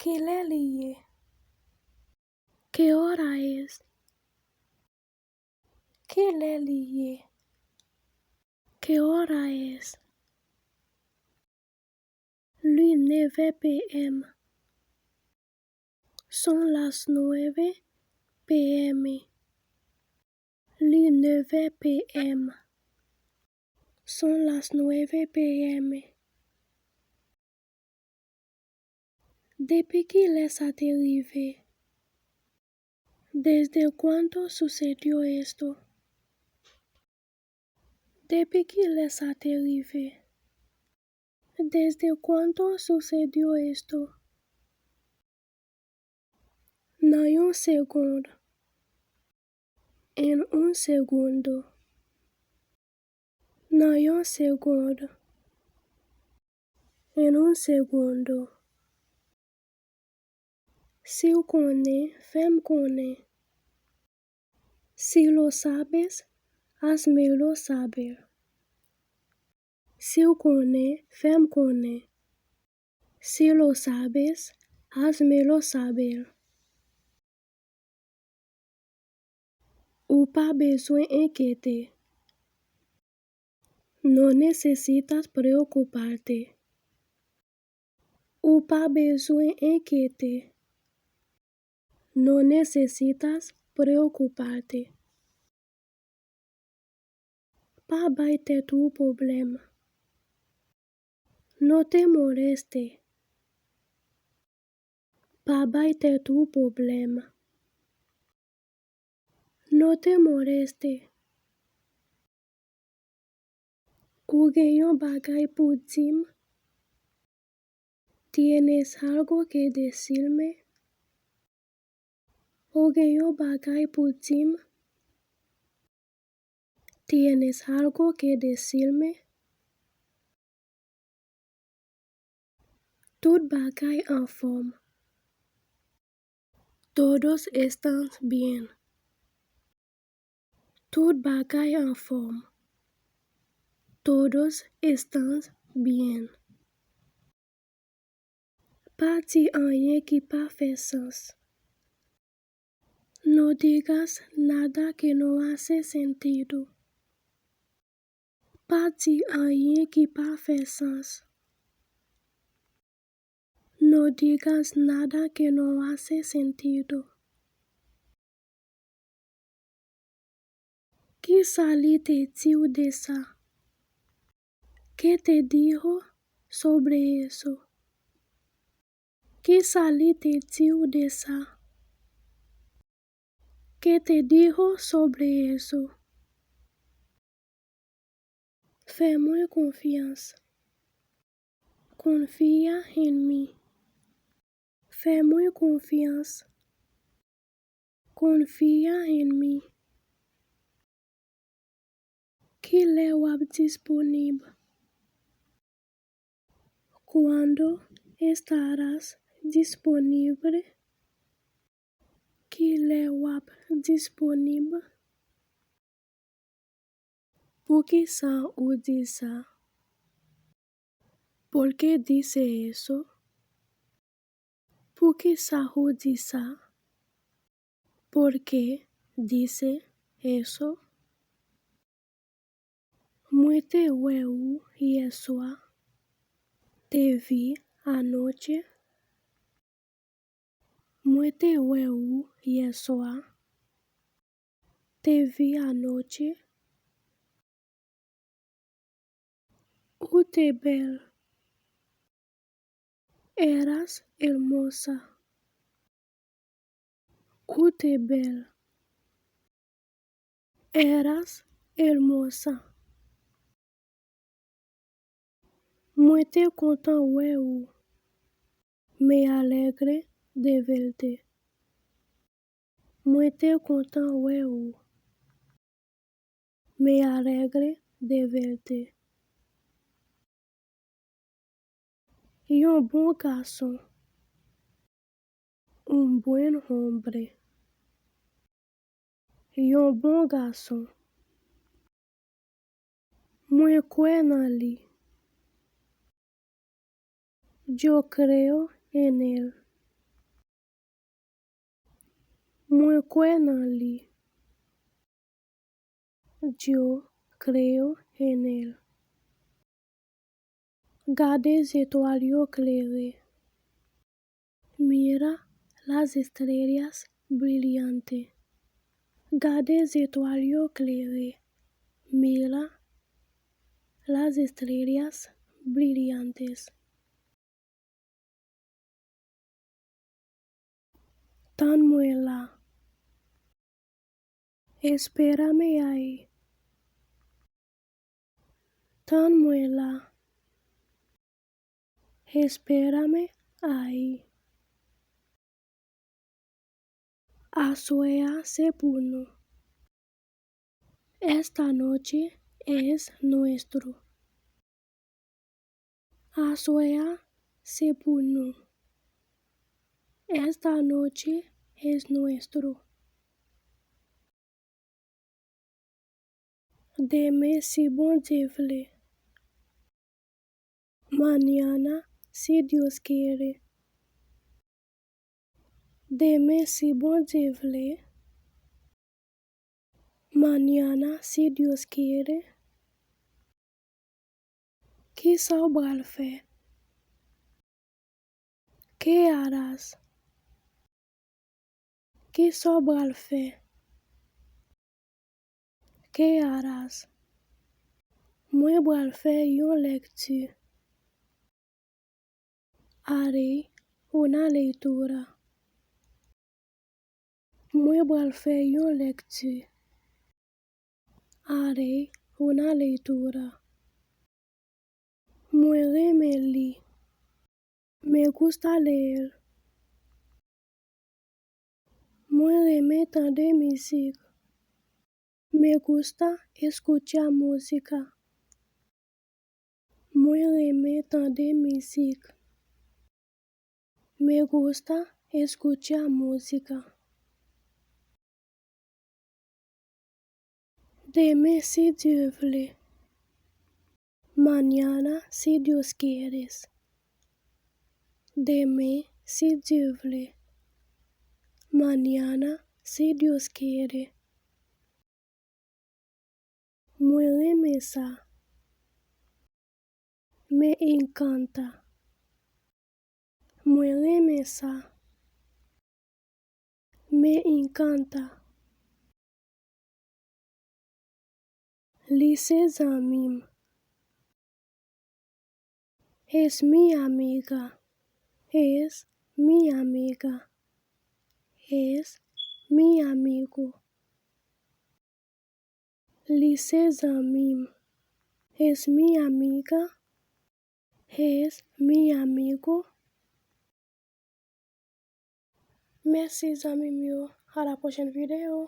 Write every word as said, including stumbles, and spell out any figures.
Kilè li ye? ¿Qué hora es? Kilè li ye? ¿Qué hora es? Li nèf è P M. Son las nueve P M. Li nèf è P M. Son las nueve P M. Depi kilè sa te rive? ¿Desde cuándo sucedió esto? Depi kilè sa te rive? ¿Desde cuándo sucedió esto? Nan yon segond. En un segundo. Nan yon segond. En un segundo. Si w konnen, fè m konnen. Si lo sabes, házmelo saber. Si w konnen, fè m konnen. Si lo sabes, házmelo saber. Ou pa bezwen enkyete. No necesitas preocuparte. Ou pa bezwen enkyete. No necesitas preocuparte. Pa bay tèt ou pwoblèm. No te moleste. Pa bay tèt ou pwoblèm. No te moleste. Ou gen yon bagay pou di m? ¿Tienes algo que decirme? Ou gen yon bagay pou di m? ¿Tienes algo que decirme? Tout bagay anfòm. Todos están bien. Tout bagay anfòm. Todos están bien. Pa di anyen ki pa fè sans. No digas nada que no hace sentido. Pa di anyen ki pa fè sans. No digas nada que no hace sentido. Kisa li te di w de sa? ¿Qué te dijo sobre eso? Kisa li te di w de sa? ¿Qué te dijo sobre eso? Fè mwen konfyans. Confía en mí. Fè mwen konfyans. Confía en mí. Kilè w ap disponib? ¿Cuándo estarás disponible? Kilè w ap disponib? Poukisa ou di sa? ¿Por qué dice eso? Poukisa ou di sa? ¿Por qué dice eso? Mwen te wè ou yè swa. Te vi anoche. Mwen te wè ou yè swa. Te vi anoche. Ou te bèl. Eras hermosa. Ou te bèl. Eras hermosa. Mwen te kontan wè ou. Me alegré de verte. Mwen te kontan wè ou. Me alegré de verte. Yon bon gason. Un buen hombre. Yon bon gason. Mwen kwè nan li. Yo creo en él. Mwen kwè nan li. Yo creo en él. Gade zetwal yo klere. Mira las estrellas brillantes. Gade zetwal yo klere. Mira las estrellas brillantes. Tann mwen la. Espérame ahí. Tann mwen la. Espérame ahí. Aswè a se pou nou. Esta noche es nuestro. Aswè a se pou nou. Esta noche es nuestro. Demen, si Bondye vle. Mañana, si Dios quiere. Demen, si Bondye vle. Mañana, si Dios quiere. Kisa w pral fè? ¿Qué harás? Kisa w pral fè? ¿Qué harás? Mwen pral fè yon lèkti. Haré una lectura. Mwen pral fè yon lèkti. Haré una lectura. Mwen renmen li. Me gusta leer. Mwen renmen tande mizik. Me gusta escuchar música. Mwen renmen tande mizik. Me gusta escuchar música. Demen, si Dye vle. Mañana, si Dios quiere. Demen, si Dye vle. Mañana, si Dios quiere. Mwen renmen sa. Me encanta. Mwen renmen sa. Me encanta. Li se zanmi m. Es mi amiga. Es mi amiga. Es mi amigo. Li se zanmi m. Es mi amiga. Es mi amigo. Mèsi zanmi m yo. A la pwochèn videyo.